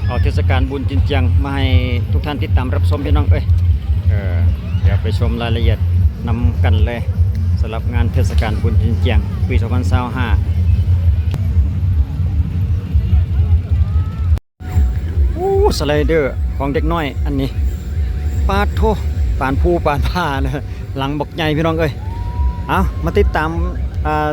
ເອົາເທດສະການບຸນຈີນຈຽງມາໃຫ້ທຸກທ່ານຕິດຕາມຮັບຊົມ ພີ່ນ້ອງເອີຍ. ເອີ ດຽວໄປຊົມລາຍລະອຽດນຳກັນເລີຍ ສຳລັບງານເທດສະການບຸນຈີນຈຽງປີສອງພັນຊາວຫ້າ. ໂອ້ ສະໄລເດີຂອງເດັກນ້ອຍອັນນີ້ ປາດໂທ້ ປານພູປານຜານະ ຫຼັງບັກໃຫຍ່ ພີ່ນ້ອງເອີຍ. ເອົາ ມາຕິດຕາມ ອ່າ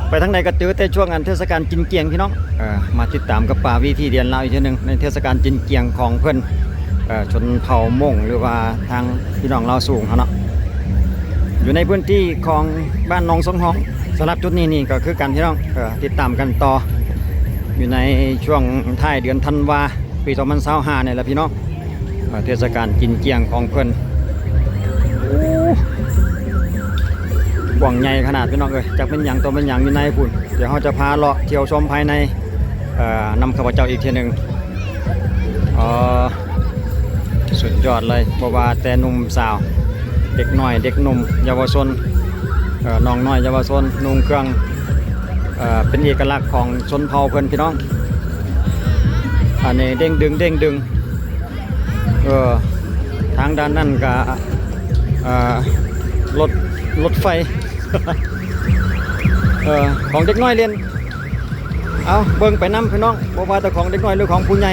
ໄປທາງໃດກໍເຈີແຕ່ຊ່ວງອັນເທດສະການກິນກຽງ ພີ່ນ້ອງ. ເອີ ມາຕິດຕາມກັບປ່າວິຖີແດນລາວອີກເທື່ອໜຶ່ງ ໃນເທດສະການກິນກຽງຂອງເພິ່ນ ເອີ ຊົນເຜົ່າມົ້ງ ຫຼືວ່າທາງພີ່ນ້ອງລາວສູງເຮົາເນາະ ຢູ່ໃນພື້ນທີ່ຂອງບ້ານໜອງຊອງຮ່ອງ. ສຳລັບຈຸດນີ້ນີ້ກໍຄືກັນ ພີ່ນ້ອງ ເອີ ຕິດຕາມກັນຕໍ່ ຢູ່ໃນຊ່ວງທ້າຍເດືອນທັນວາ ປີສອງພັນຊາວຫ້ານີ້ແຫຼະ ພີ່ນ້ອງ. ເອີ ເທດສະການກິນກຽງຂອງເພິ່ນ ໂອ້ ກວ້າງໃຫຍ່ຂະໜາດ ພີ່ນ້ອງເອີຍ. ຈັກແມ່ນຫຍັງຕໍ່ແມ່ນຫຍັງຢູ່ໃນພຸ້ນ ດຽວເຮົາຈະພາເລາະທ່ຽວຊົມພາຍໃນ ເອີ ນຳຂ້າພະເຈົ້າອີກເທື່ອໜຶ່ງ. ອໍ ສຸດຍອດເລີຍ ບໍ່ວ່າແຕ່ໜຸ່ມສາວ ເດັກນ້ອຍ ເດັກໜຸ່ມ ເຍົາວະຊົນ ເອີ ນ້ອງນ້ອຍເຍົາວະຊົນ ນຸ່ງເຄື່ອງ ເອີ ເປັນເອກະລັກຂອງຊົນເຜົ່າເພິ່ນ ພີ່ນ້ອງ. ອັນນີ້ເດ້ງດຶງ ເດ້ງດຶງ ເອີ ທາງດ້ານນັ້ນກະ ເອີ ລົດ ລົດໄຟ ເອີ ຂອງເດັກນ້ອຍຫຼິ້ນ. ເອົາ ເບິ່ງໄປນຳ ພີ່ນ້ອງ ບໍ່ວ່າແຕ່ຂອງເດັກນ້ອຍ ຫຼື ຂອງຜູ້ໃຫຍ່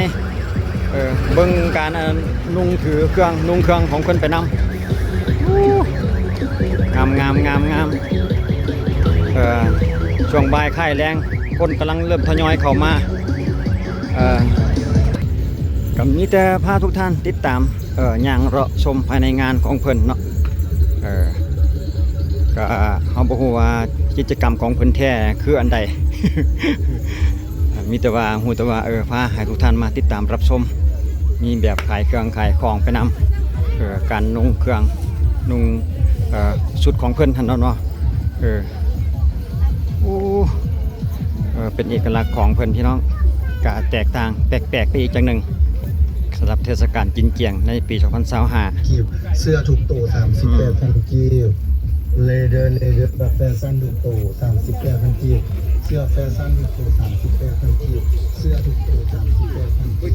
ເອີ ເບິ່ງການ ອັນ ນຸ່ງຖືເຄື່ອງ ນຸ່ງເຄື່ອງຂອງເພິ່ນໄປນຳ. ໂອ້ ງາມໆໆໆ ເອີ ຊ່ວງບ່າຍຄ້າຍແລງ ຄົນກຳລັງເລີ່ມທະຍອຍເຂົ້າມາ ເອີ ກໍມີແຕ່ພາທຸກທ່ານຕິດຕາມ ເອີ ຍ່າງເລາະຊົມພາຍໃນງານຂອງເພິ່ນເນາະ ເອີ ກໍເຮົາບໍ່ຮູ້ວ່າກິດຈະກຳຂອງເພິ່ນແທ້ຄືອັນໃດ ມີແຕ່ວ່າ ຮູ້ແຕ່ວ່າ ເອີ ພາໃຫ້ທຸກທ່ານມາຕິດຕາມຮັບຊົມ ມີແບບຂາຍເຄື່ອງຂາຍຂອງໄປນຳ ເອີ ການນຸ່ງເຄື່ອງ ນຸ່ງ ເອີ ຊຸດຂອງເພິ່ນຫັ້ນເນາະ ເອີ ໂອ້ ເອີ ເປັນເອກະລັກຂອງເພິ່ນ ພີ່ນ້ອງ ກະແຕກຕ່າງແປກໆໄປອີກຈັ່ງໜຶ່ງ ສຳລັບເທດສະການກິນກຽງໃນປີສອງພັນຊາວຫ້າ. ກີບ ເສື້ອທຸກໂຕສາມສິບແປດພັນກີບ ເລເດີ ເລເດີ ແຟຊັນທຸກໂຕສາມສິບແປດພັນກີບ ເສື້ອແຟຊັນທຸກໂຕສາມສິບແປດພັນກີບ ເສື້ອທຸກໂຕສາມສິບແປດພັນກີບ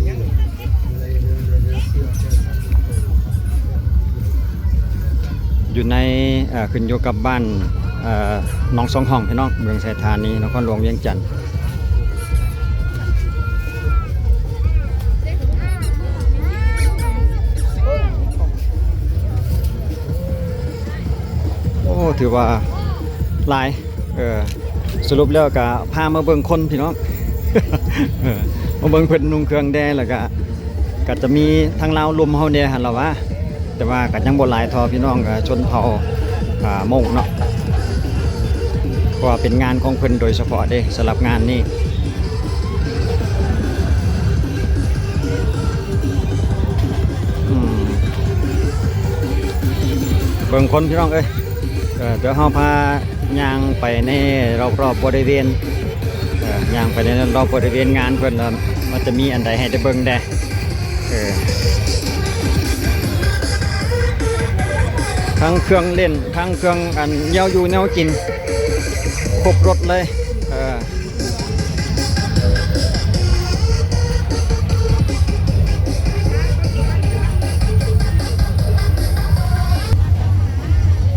ເລເດີ ເລເດີ ເສື້ອແຟຊັນທຸກໂຕສາມສິບແປດພັນກີບ. ຢູ່ໃນ ເອີ ຂຶ້ນຢູ່ກັບບ້ານ ເອີ ໜອງຊອງຮ່ອງ ພີ່ນ້ອງ ເມືອງໄຊທານີ ນະຄອນຫຼວງວຽງຈັນ. ໂອ້ ຖືວ່າຫຼາຍ ເອີ ສະຫຼຸບແລ້ວກະພາມາເບິ່ງຄົນ ພີ່ນ້ອງ ເອີ ມາເບິ່ງເພິ່ນນຸ່ງເຄື່ອງແດ່ ແລ້ວກະ ກະຈະມີທາງລາວລົມເຮົາແດ່ຫັ້ນລະຫວາ ແຕ່ວ່າກໍຍັງບໍ່ຫຼາຍເທົ່າພີ່ນ້ອງ ເອີ ຊົນເຜົ່າ ເອີ ມົ້ງເນາະ ເພາະວ່າເປັນງານຂອງເພິ່ນໂດຍສະເພາະເດ້ ສຳລັບງານນີ້. ອືມ ເບິ່ງຄົນ ພີ່ນ້ອງເອີຍ ເອີ ດຽວເຮົາພາຍ່າງໄປໃນລອບໆບໍລິເວນ ເອີ ຍ່າງໄປໃນລອບບໍລິເວນງານເພິ່ນ ວ່າມັນຈະມີອັນໃດໃຫ້ໄດ້ເບິ່ງແດ່. ເອີ ທັງເຄື່ອງຫຼິ້ນ ທັງເຄື່ອງອັນແນວຢູ່ແນວກິນ ຄົບລົດເລີຍ ເອີ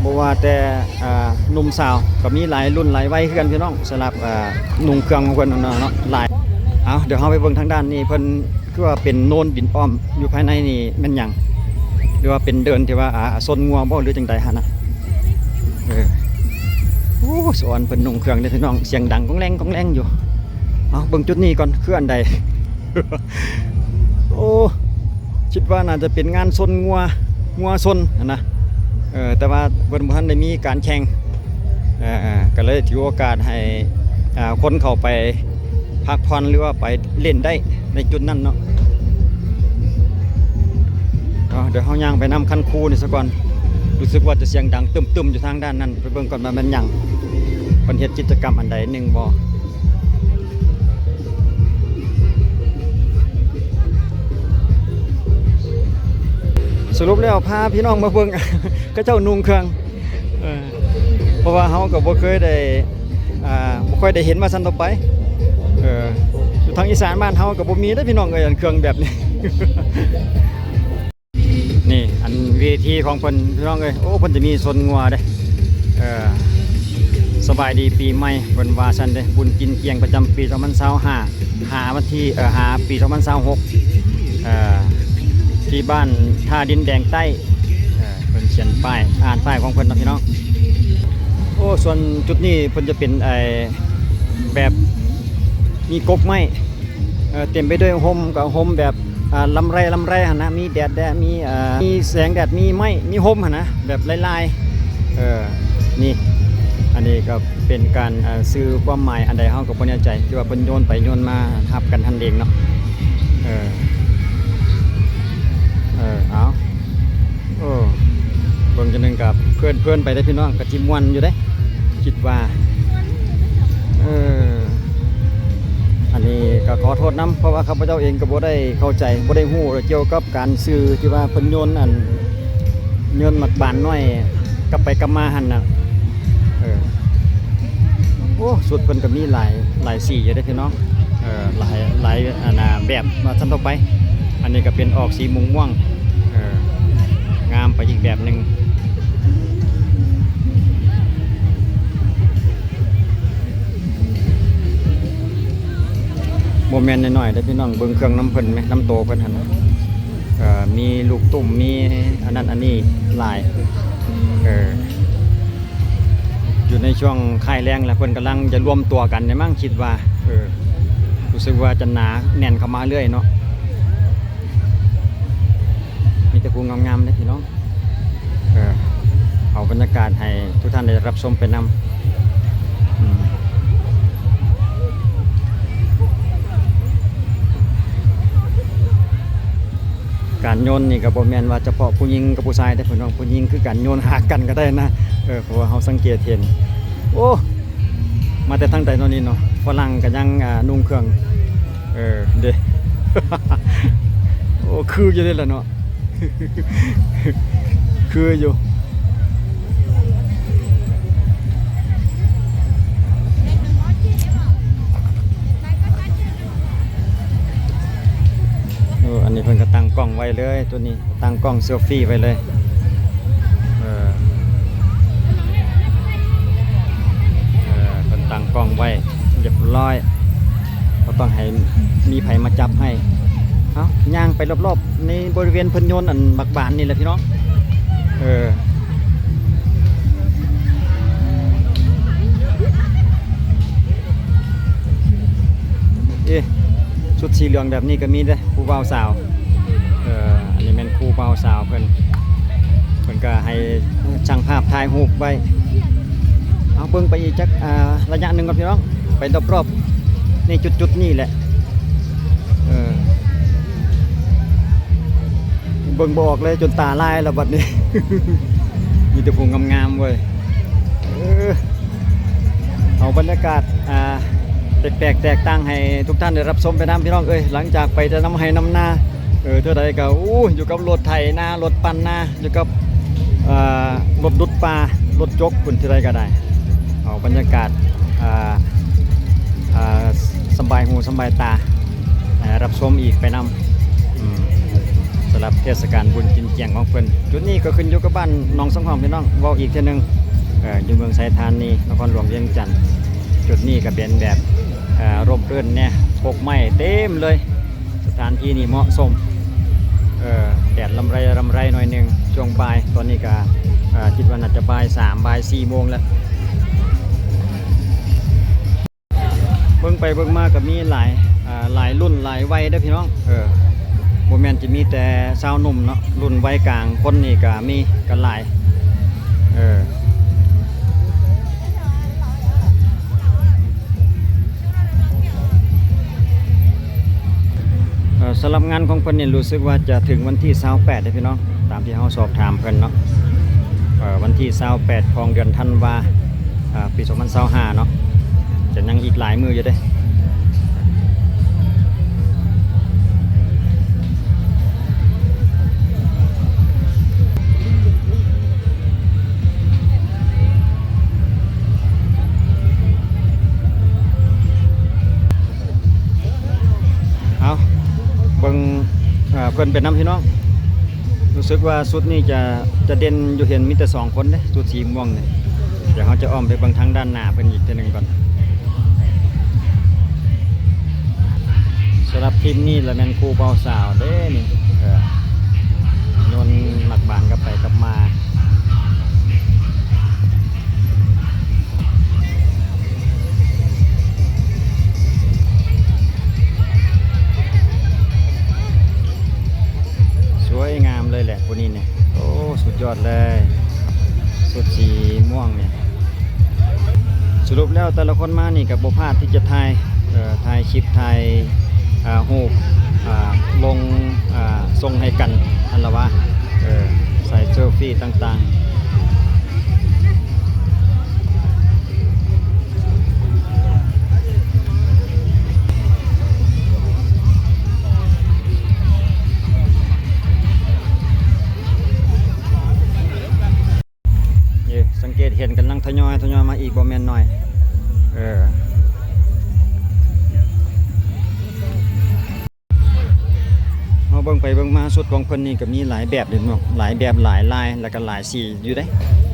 ບໍ່ວ່າແຕ່ ເອີ ໜຸ່ມສາວ ກໍມີຫຼາຍລຸ້ນຫຼາຍໄວຄືກັນ ພີ່ນ້ອງ ສຳລັບ ເອີ ນຸ່ງເຄື່ອງຂອງເພິ່ນເນາະ ຫຼາຍ. ເອົາ ດຽວເຮົາໄປເບິ່ງທາງດ້ານນີ້ ເພິ່ນ ຄືວ່າເປັນໂນນບິນອ້ອມຢູ່ພາຍໃນນີ້ແມ່ນຫຍັງ ຫຼືວ່າເປັນເດີ່ນທີ່ວ່າ ອ່າ ຊົນງົວບໍ່ ຫຼືຈັ່ງໃດຫັ້ນນະ? ເອີ ໂອ້ ສະອອນເພິ່ນນຸ່ງເຄື່ອງເດ້ພີ່ນ້ອງ ສຽງດັງກ້ອງແລ້ງກ້ອງແລ້ງຢູ່. ເອົາ ເບິ່ງຈຸດນີ້ກ່ອນ ຄືອັນໃດ? ໂອ້ ຄິດວ່າໜ້າຈະເປັນງານຊົນງົວ ງົວຊົນຫັ້ນນະ ເອີ ແຕ່ວ່າເພິ່ນບໍ່ທັນໄດ້ມີການແຂ່ງ ເອີ ກໍເລີຍຖືໂອກາດໃຫ້ ອ່າ ຄົນເຂົ້າໄປ ພັກຜ່ອນ ຫຼືວ່າໄປຫຼິ້ນໄດ້ໃນຈຸດນັ້ນເນາະ. ເອົາ ດຽວເຮົາຍ່າງໄປນຳຄັນຄູນີ້ສາກ່ອນ ຮູ້ສຶກວ່າຈະສຽງດັງຕຶ້ມໆຢູ່ທາງດ້ານນັ້ນ ໄປເບິ່ງກ່ອນວ່າແມ່ນຫຍັງ ເພິ່ນເຮັດກິດຈະກຳອັນໃດໜຶ່ງບໍ່. ສະຫຼຸບແລ້ວພາພີ່ນ້ອງມາເບິ່ງ ເຂົາເຈົ້ານຸ່ງເຄື່ອງ ເອີ ເພາະວ່າເຮົາກໍບໍ່ເຄີຍໄດ້ ອ່າ ບໍ່ຄ່ອຍໄດ້ເຫັນວ່າຊັ້ນຕໍ່ໄປ ເອີ ສຸດ ທາງອີສານບ້ານເຮົາກໍບໍ່ມີເດ້ພີ່ນ້ອງເອີຍ ອັນເຄື່ອງແບບນີ້. ນີ້ ອັນເວທີຂອງເພິ່ນພີ່ນ້ອງເອີຍ ໂອ້ ເພິ່ນຈະມີຊົນງົວເດ້. ເອີ ສະບາຍດີປີໃໝ່ ເພິ່ນວ່າຊັ້ນເດ້ ບຸນກິນກຽງປະຈຳປີສອງພັນຊາວຫ້າ ຫາວັນທີ ເອີ ຫາປີສອງພັນຊາວຫົກ ເອີ ທີ່ບ້ານທ່າດິນແດງໃຕ້. ເອີ ເພິ່ນຂຽນປ້າຍ ອ່ານປ້າຍຂອງເພິ່ນເນາະພີ່ນ້ອງ. ໂອ້ ສ່ວນຈຸດນີ້ເພິ່ນຈະເປັນ ໄອ້ ແບບມີກົກໄມ້ ເອີ ເຕັມໄປດ້ວຍຮົ່ມ ກໍຮົ່ມແບບ ອ່າ ລຳໄລ ລຳໄລຫັ້ນນະ ມີແດດແດ່ ມີ ເອີ ມີແສງແດດ ມີໄມ້ ມີຮົ່ມຫັ້ນນະ ແບບຫຼາຍໆ. ເອີ ນີ້ ອັນນີ້ກໍເປັນການ ເອີ ສື່ຄວາມໝາຍອັນໃດເຮົາກໍບໍ່ແນ່ໃຈ ທີ່ວ່າເພິ່ນໂຍນໄປໂຍນມາຮັບກັນຫັ້ນເອງເນາະ. ເອີ ເອີ ເອົາ ເອີ ເບິ່ງຈັ່ງໜຶ່ງກໍເພີນໆໄປເດ້ພີ່ນ້ອງ ກໍຊິມ່ວນຢູ່ເດ້ ຄິດວ່າ. ເອີ ອັນນີ້ກໍຂໍໂທດນຳ ເພາະວ່າຂ້າພະເຈົ້າເອງກໍບໍ່ໄດ້ເຂົ້າໃຈ ບໍ່ໄດ້ຮູ້ກ່ຽວກັບການສື່ທີ່ວ່າເພິ່ນໂຍນ ອັນ ໂຍນໝາກບານນ້ອຍກັບໄປກັບມາຫັ້ນນະ. ເອີ ໂອ້ ຊຸດເພິ່ນກໍມີຫຼາຍ ຫຼາຍສີຢູ່ເດ້ພີ່ນ້ອງ. ເອີ ຫຼາຍ ຫຼາຍ ອັນນ່າ ແບບວ່າຊັ້ນເຖາະໄປ. ອັນນີ້ກໍເປັນອອກສີມ່ວງໆ ເອີ ງາມໄປອີກແບບໜຶ່ງ. ບໍ່ແມ່ນນ້ອຍໆເດ້ພີ່ນ້ອງ ເບິ່ງເຄື່ອງນຳເພິ່ນແມະ ນຳໂຕເພິ່ນຫັ້ນນະ. ເອີ ມີລູກຕຸ້ມ ມີອັນນັ້ນອັນນີ້ຫຼາຍ. ເອີ ຢູ່ໃນຊ່ວງຄ້າຍແລງລະ ເພິ່ນກຳລັງຈະລວມຕົວກັນນີ້ມັ້ງ ຄິດວ່າ. ເອີ ຮູ້ສຶກວ່າຈະໜາແໜ້ນເຂົ້າມາເລື້ອຍເນາະ. ມີແຕ່ຜູ້ງາມໆເດ້ພີ່ນ້ອງ. ເອີ ເອົາບັນຍາກາດໃຫ້ທຸກທ່ານໄດ້ຮັບຊົມໄປນຳ. ອືມ ການໂຍນນີ້ກໍບໍ່ແມ່ນວ່າສະເພາະຜູ້ຍິງກັບຜູ້ຊາຍເດ້ພີ່ນ້ອງ ຜູ້ຍິງຄືກັນໂຍນຫາກັນກໍໄດ້ນະ. ເອີ ເພາະວ່າເຮົາສັງເກດເຫັນ. ໂອ້ ມາແຕ່ທາງໃດເນາະນີ້ເນາະ ຝຣັ່ງກໍຍັງ ອ່າ ນຸ່ງເຄື່ອງ. ເອີ ເດ້ ໂອ້ ຄືຢູ່ເດ້ລະເນາະ ຄືຢູ່. ເອີ ອັນນີ້ເພິ່ນກໍຕັ້ງກ້ອງໄວ້ເລີຍ ໂຕນີ້ ຕັ້ງກ້ອງເຊວຟີໄວ້ເລີຍ. ເອີ ເອີ ເພິ່ນຕັ້ງກ້ອງໄວ້ຮຽບຮ້ອຍ ບໍ່ຕ້ອງໃຫ້ມີໃຜມາຈັບໃຫ້. ເອົ້າ ຍ່າງໄປລອບໆ ໃນບໍລິເວນເພິ່ນໂຍນອັນໝາກບານນີ້ແຫຼະພີ່ນ້ອງ. ເອີ ເອ ຊຸດສີເຫຼືອງແບບນີ້ກໍມີເດ້ ຜູ້ບ່າວສາວ. ເອີ ອັນນີ້ແມ່ນຄູ່ບ່າວສາວເພິ່ນ ເພິ່ນກໍໃຫ້ຊ່າງພາບຖ່າຍຮູບໄວ້. ເອົາເບິ່ງໄປອີກຈັກ ອ່າ ໄລຍະໜຶ່ງກ່ອນພີ່ນ້ອງ ໄປລອບໆ ໃນຈຸດໆນີ້ແຫຼະ. ເອີ ເບິ່ງບໍ່ອອກເລີຍ ຈົນຕາລາຍແລ້ວບັດນີ້ ມີແຕ່ຜູ້ງາມໆເວີຍ. ເອີ ເອົາບັນຍາກາດ ອ່າ ແປກໆແຕກຕ່າງໃຫ້ທຸກທ່ານໄດ້ຮັບຊົມໄປນຳ ພີ່ນ້ອງເອີຍ. ຫຼັງຈາກໄປແຕ່ນຳໄຮ່ນຳນາ ເອີ ເທື່ອໃດກໍ ໂອ້ ຢູ່ກັບລົດໄຖນາ ລົດປັ່ນນາ ຢູ່ກັບ ເອີ ລົດດຸດປາ ລົດຈົກພຸ້ນ ເທື່ອໃດກໍໄດ້. ເອົາບັນຍາກາດ ອ່າ ອ່າ ສະບາຍຫູສະບາຍຕາ ໃຫ້ຮັບຊົມອີກໄປນຳ. ອືມ ສຳລັບເທດສະການບຸນກິນກຽງຂອງເພິ່ນ. ຈຸດນີ້ກໍຂຶ້ນຢູ່ກັບບ້ານໜອງສັງຫອມ ພີ່ນ້ອງ ເວົ້າອີກເທື່ອໜຶ່ງ ເອີ ຢູ່ເມືອງໄຊທານີ ນະຄອນຫຼວງວຽງຈັນ. ຈຸດນີ້ກໍເປັນແບບ ເອີ ຮົ່ມເອີ້ນແດ່ ປົກໄມ້ເຕັມເລີຍ. ສະຖານທີ່ນີ້ເໝາະສົມ ເອີ ແດດລຳໄລລຳໄລໜ້ອຍໜຶ່ງ ຊ່ວງບ່າຍ. ຕອນນີ້ກໍ ເອີ ຄິດວ່າໜ້າຈະບ່າຍສາມ ບ່າຍສີ່ໂມງແລ້ວ. ເບິ່ງໄປເບິ່ງມາກໍມີຫຼາຍ ອ່າ ຫຼາຍລຸ້ນຫຼາຍໄວເດ້ພີ່ນ້ອງ. ເອີ ບໍ່ແມ່ນຈະມີແຕ່ຊາວໜຸ່ມເນາະ ລຸ້ນໄວກາງຄົນນີ້ກໍມີກັນຫຼາຍ. ເອີ ເອີ ສຳລັບງານຂອງເພິ່ນນີ້ ຮູ້ສຶກວ່າຈະເຖິງວັນທີຊາວແປດເດ້ພີ່ນ້ອງ ຕາມທີ່ເຮົາສອບຖາມເພິ່ນເນາະ. ເອີ ວັນທີຊາວແປດຂອງເດືອນທັນວາ ອ່າ ປີສອງພັນຊາວຫ້າເນາະ ຈະຍັງອີກຫຼາຍມື້ຢູ່ເດ້. ເ ເພິ່ນໄປນຳພີ່ນ້ອງ. ຮູ້ສຶກວ່າຊຸດນີ້ຈະ ຈະເດັ່ນຢູ່ ເຫັນມີແຕ່ສອງຄົນເດ້ ຊຸດສີມ່ວງນີ້. ດຽວເຮົາຈະອ້ອມໄປເບິ່ງທາງດ້ານໜ້າເພິ່ນອີກເທື່ອໜຶ່ງກ່ອນ. ສຳລັບທີມນີ້ລະແມ່ນຄູ່ບ່າວສາວເດ້ນີ້ ເອີ ໂຍນໝາກບານກັບໄປກັບມາ. ສວຍງາມເລີຍແຫຼະຜູ້ນີ້ນີ້. ໂອ້ ສຸດຍອດເລີຍ ຊຸດສີມ່ວງນີ້. ສະຫຼຸບແລ້ວແຕ່ລະຄົນມານີ້ກໍບໍ່ພາດທີ່ຈະຖ່າຍ ເອີ ຖ່າຍຄລິບ ຖ່າຍ ອ່າ ຮູບ ອ່າ ລົງ ອ່າ ສົ່ງໃຫ້ກັນຫັ້ນລະວ່າ ເອີ ໃສ່ເຊີຟີຕ່າງໆ. ເອີ ສັງເກດເຫັນກຳລັງທະຍອຍ ທະຍອຍມາອີກ ບໍ່ແມ່ນໜ້ອຍ. ເອີ ເຮົາເບິ່ງໄປເບິ່ງມາ ຊຸດຂອງເພິ່ນນີ້ກໍມີຫຼາຍແບບເດ້ເນາະ ຫຼາຍແບບ ຫຼາຍລາຍ ແລ້ວກໍຫຼາຍສີຢູ່ເດ້.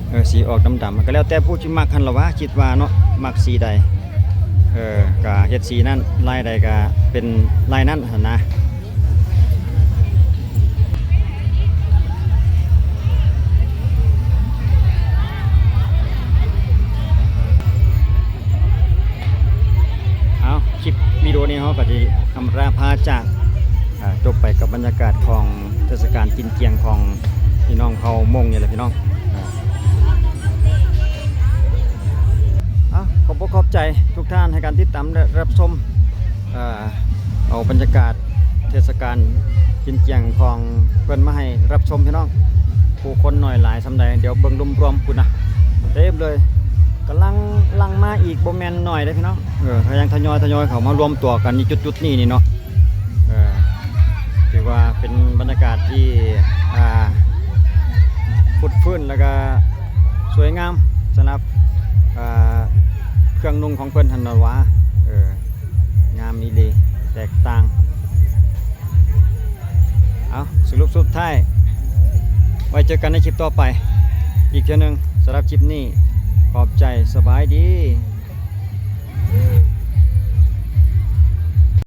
ເອີ ສີອອກດຳໆ ກໍແລ້ວແຕ່ຜູ້ທີ່ມັກຫັ້ນລະວ່າ ຄິດວ່າເນາະ ມັກສີໃດ ເອີ ກໍເຮັດສີນັ້ນ ລາຍໃດກໍເປັນລາຍນັ້ນຫັ້ນນະ. ເອົາ ຄລິບວິດີໂອນີ້ເຮົາກໍຊິອຳລາພາຈາກ ຈົບໄປກັບບັນຍາກາດຂອງເທດສະການກິນຈຽງຂອງພີ່ນ້ອງເຜົ່າມົ້ງນີ້ແຫຼະພີ່ນ້ອງ. ເອົາ ຂອບອົກຂອບໃຈທຸກທ່ານໃຫ້ການຕິດຕາມ ແລະ ຮັບຊົມ. ເອົາບັນຍາກາດເທດສະການກິນຈຽງຂອງເພິ່ນມາໃຫ້ຮັບຊົມພີ່ນ້ອງ. ຜູ້ຄົນໜ້ອຍຫຼາຍສ່ຳໃດ ດຽວເບິ່ງລວມໆພຸ້ນນະ ເຕັມເລີຍ ກຳລັງຫຼັ່ງມາອີກ ບໍ່ແມ່ນໜ້ອຍເດ້ພີ່ນ້ອງ. ເອີ ກຳລັງທະຍອຍ ທະຍອຍເຂົ້າມາລວມຕົວກັນຢູ່ຈຸດໆນີ້ນີ້ເນາະ. ເອີ ຖືວ່າເປັນບັນຍາກາດທີ່ ອ່າ ຟົດຟື້ນ ແລ້ວກະສວຍງາມສຳລັບ ອ່າ ເຄື່ອງນຸ່ງຂອງເພິ່ນຫັ້ນນະຫວາ. ເອີ ງາມອີ່ຫຼີ ແຕກຕ່າງ. ເອົາ ສະຫຼຸບສຸດທ້າຍ ໄວ້ເຈີກັນໃນຄລິບຕໍ່ໄປອີກເທື່ອໜຶ່ງ. ສຳລັບຄລິບນີ້ ຂອບໃຈ ສະບາຍດີ.